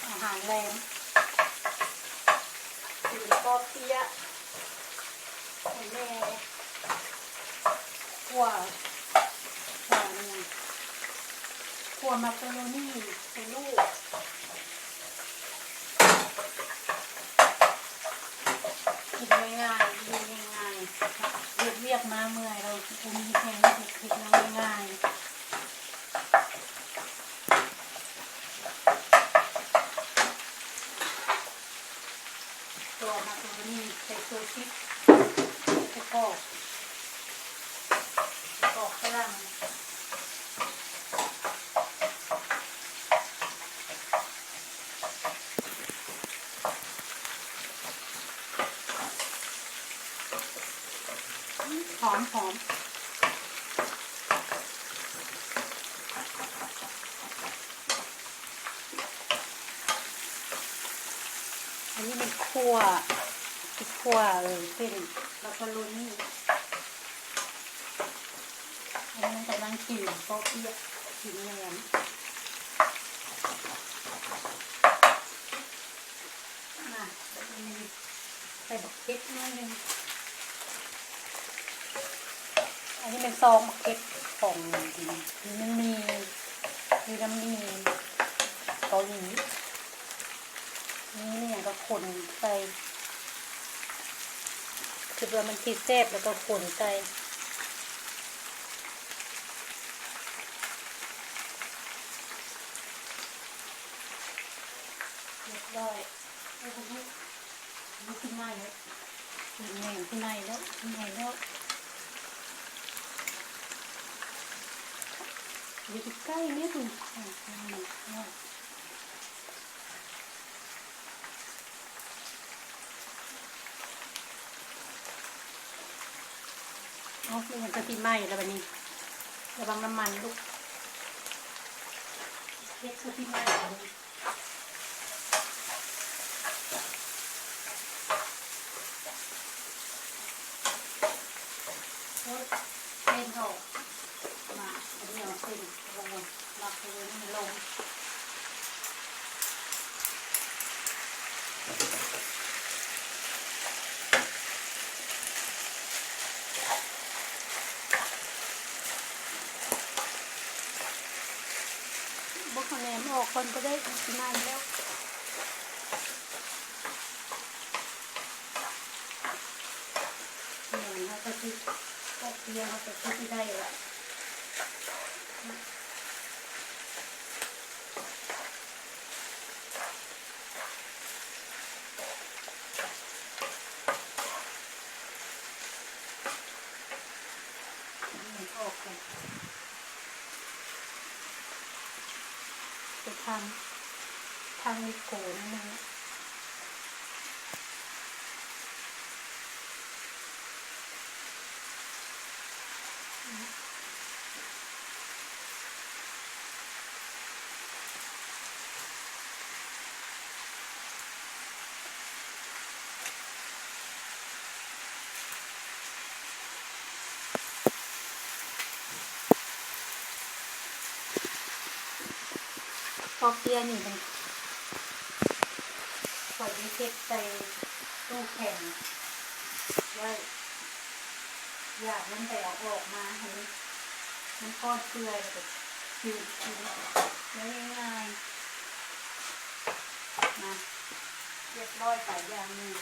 ອາຫານແລງ ກິນເປາະເປຍະ ໃຫ້ແມ່ ຂົ້ວ ຂົ້ວຫຍັງ ຂົ້ວມັກກະໂຣນີໃຫ້ລູກ ກິນງ່າຍໆ ຢູ່ງ່າຍໆ ເຮັດວຽກມາເມື່ອຍແລ້ວ ບໍ່ມີແຮງເຮັດ ເຮັດແນວງ່າຍໆ. ຕົວມັກກະໂຣນີໃສ່ໂຊຊິດ ໃສ່ກອກ ໃສ່ກອກຝຣັ່ງ ຫອມໆ. ອັນນີ້ແມ່ນຂົ້ວ ຊິຂົ້ວ ເອີ ເສັ້ນມັກກະໂຣນີ ອັນນີ້ມັນກຳລັງກິນເປາະເປຍະ ກິນແໜມ ນະ ແລ້ວກໍມີ ໃສ່ບັກເຜັດໜ້ອຍໜຶ່ງ ອັນນີ້ແມ່ນຊອງບັກເຜັດຂອງ ຢູ່ນຳໝີ່ ຢູ່ນຳໝີ່ເກົາຫຼີ ມີຫຍັງກໍຂົນໃສ່ ຄິດວ່າມັນຊິແຊບ ແລ້ວກໍຂົນໃສ່ ຮຽບຮ້ອຍ. ໂອ້ໂຫ ມັນຊິໄໝ້ແລ້ວ ແມ່ນຊິໄໝ້ແລ້ວ ຊິໄໝ້ແລ້ວ ຢ່າໄປໃກ້ແມ່ພຸ້ນ ເອົາ ມັນກໍຊິໄໝ້ແລ້ວບັດນີ້ ລະວັງນ້ຳມັນລູກ ເຮັດຄືຊິໄໝ້ແລ້ວບັດນີ້. ໂອ້ຍ ເສັ້ນເຮົາ ມາ ອັນນີ້ເອົາເສັ້ນລົງ ມັກເອົາເສັ້ນລົງ ບໍ່ ເອົາແໜມອອກກ່ອນກໍໄດ້ ມັນຊິໄໝ້ແລ້ວ. ແໜມເຮົາກໍຊິ ເປາະເປຍະເຮົາກໍຄືຊິໄດ້ລະ ແໜມອອກກ່ອນ. ໄປທາງ ທາງນິໂກນະ. ເປາະເປຍະນີ້ມັນ ຂ້ອຍໄດ້ເກັບໃສ່ຕູ້ແຂງໄວ້ ຢາກມັນໄປເອົາອອກມາໃຫ້ມັນ ມັນກ້ອນເປື່ອຍ ແລ້ວກໍຈື່ກິນໄດ້ງ່າຍໆ. ມາ ຮຽບຮ້ອຍໄປຢ່າງໜຶ່ງ.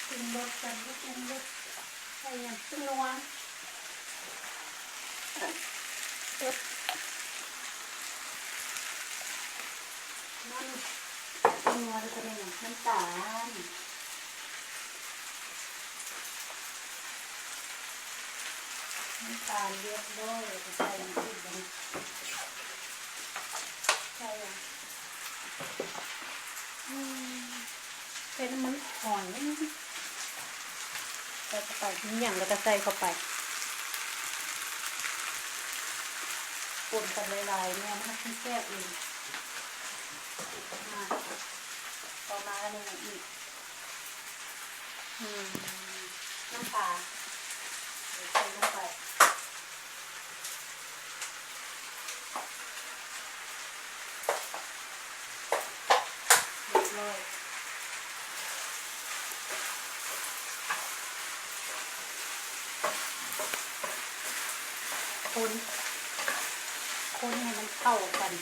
ປຸງລົດກັນ ປຸງລົດ ໃສ່ຫຍັງ ປຸງນົວ ເອີ ເອີ ເອີ. ນວ ແລ້ວກໍແມ່ນຫຍັງ ນ້ຳຕານ ນ້ຳຕານຮຽບຮ້ອຍ ແລ້ວກໍໃສ່ນ້ຳອີກບາດນີ້ ໃສ່ຫຍັງ ອືມ ໃສ່ນ້ຳມັນຫອຍ ໃສ່ເຂົ້າໄປ ມີຫຍັງແລ້ວກໍໃສ່ເຂົ້າໄປ ປົນກັນຫຼາຍໆ ແນວມັນຊິແຊບເອງ ອາ ຕໍ່ມາແລ້ວແມ່ນຫຍັງອີກ? ອືມ ນ້ຳປາ ໃສ່ລົງໄປ ຮຽບຮ້ອຍ ຄົນ ຄົນໃຫ້ມັນເຂົ້າກັນ.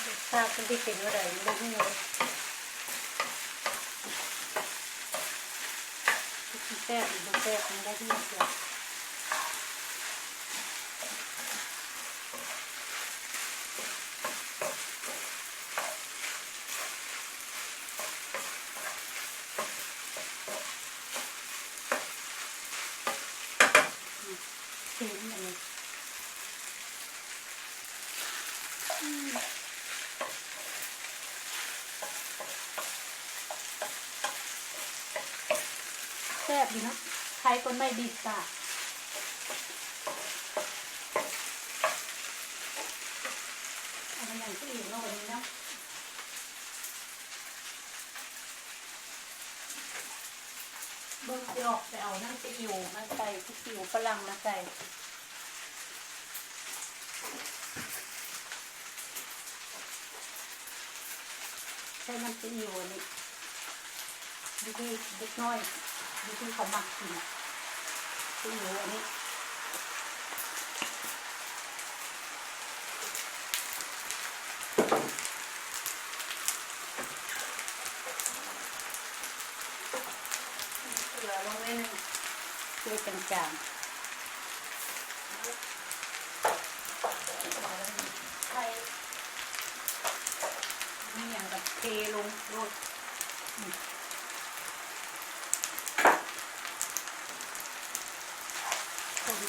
ລົດຊາດມັນຊິເປັນແນວໃດ ຍັງບໍ່ຮູ້ເລີຍ ຈັກຊິແຊບ ຫຼື ບໍ່ແຊບ ຍັງບໍ່ຮູ້ເທື່ອ. ອືມ ຊີມອັນນີ້ ອືມ ແຊບດີເນາະ ໄຄກ່ອນໄມ້ດີດປາກ ເອົາໄປຫຍັງຄືອີກເນາະ ບັດນີ້ເນາະ. ເບິ່ງຊິອອກໄປເອົານ້ຳຊີອິ້ວມາໃສ່ ຊີອິ້ວຝຣັ່ງມາໃສ່ ໃສ່ນ້ຳຊີອິ້ວອັນນີ້ ວິທີເດັກນ້ອຍ ວິທີເຂົາມັກກິນ ຊີອິ້ວອັນນີ້. ເກືອລົງໜ້ອຍໜຶ່ງ ເກືອຈາງໆ ໃສ່ ມີຫຍັງກໍເທລົງໂລດ. ຄົນ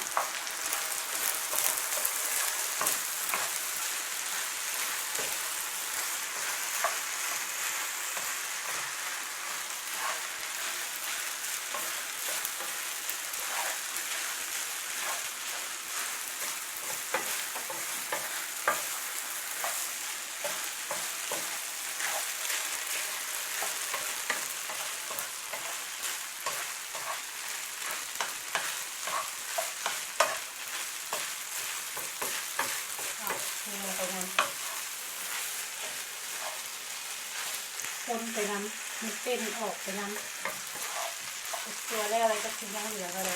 ເທລົງໄປນຳ ຄົນໄປນຳ ໃຫ້ເສັ້ນອອກໄປນຳ ເຮັດຕົວແລ້ວ ແລ້ວຈັກຊິຍັງເຫຼືອເທົ່າໃດ.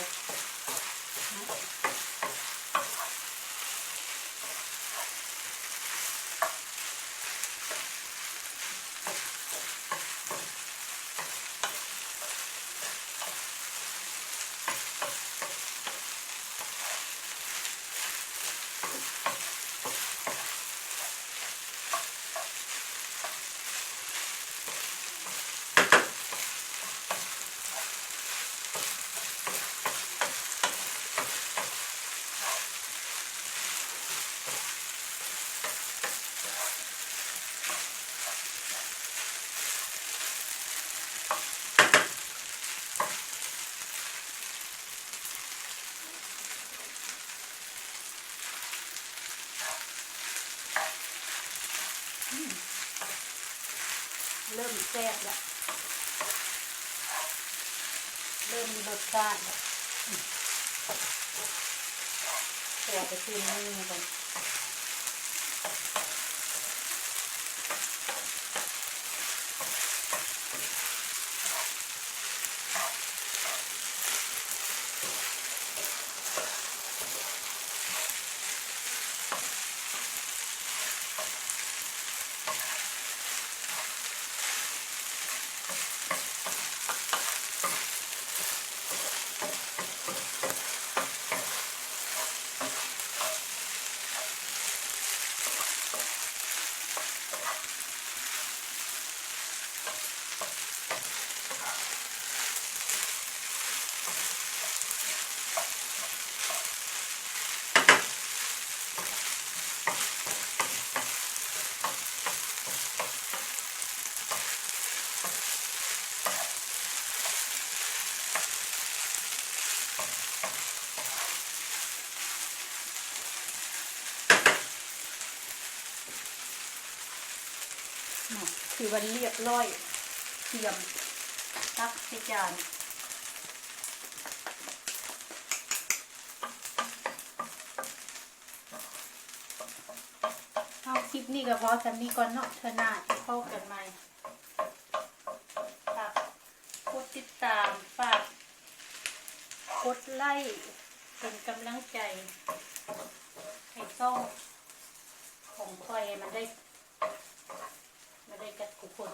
ອືມ ເລີ່ມແຊບແລ້ວ ເລີ່ມມີລົດຊາດແລ້ວ ອືມ ຂໍໄປຊີມໜຶ່ງກ່ອນ. ຖືວ່າລຽບລ້ອຍ ຕຽມຕັກໃສ່ຈານ. ເອົາ ຄລິບນີ້ກໍພໍສ່ຳນີ້ກ່ອນເນາະ ເທື່ອໜ້າພໍ້ກັນໃໝ່. ຝາກກົດຕິດຕາມ ຝາກກົດໄລ້ ເປັນກຳລັງໃຈໃຫ້ຊ່ອງຂອງຂ້ອຍ ໃຫ້ມັນໄດ້ ມາໄດ້ຈັກຜູ້ຄົນ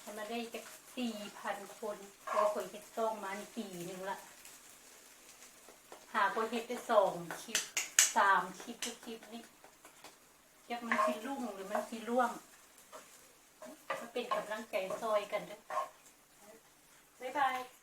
ໃຫ້ມາໄດ້ຈັກສີ່ພັນຄົນ ເພາະວ່າຂ້ອຍເຮັດຊ່ອງມານີ້ປີໜຶ່ງລະ ຫາກໍເຮັດໄດ້ສອງຄລິບ ສາມຄລິບ ຄືຄລິບນີ້ ຈັກມັນຊິລຸ້ງ ຫຼື ມັນຊິລ່ວງ. ມາເປັນກຳລັງໃຈຊ່ອຍກັນເດີ້. ບາຍບາຍ.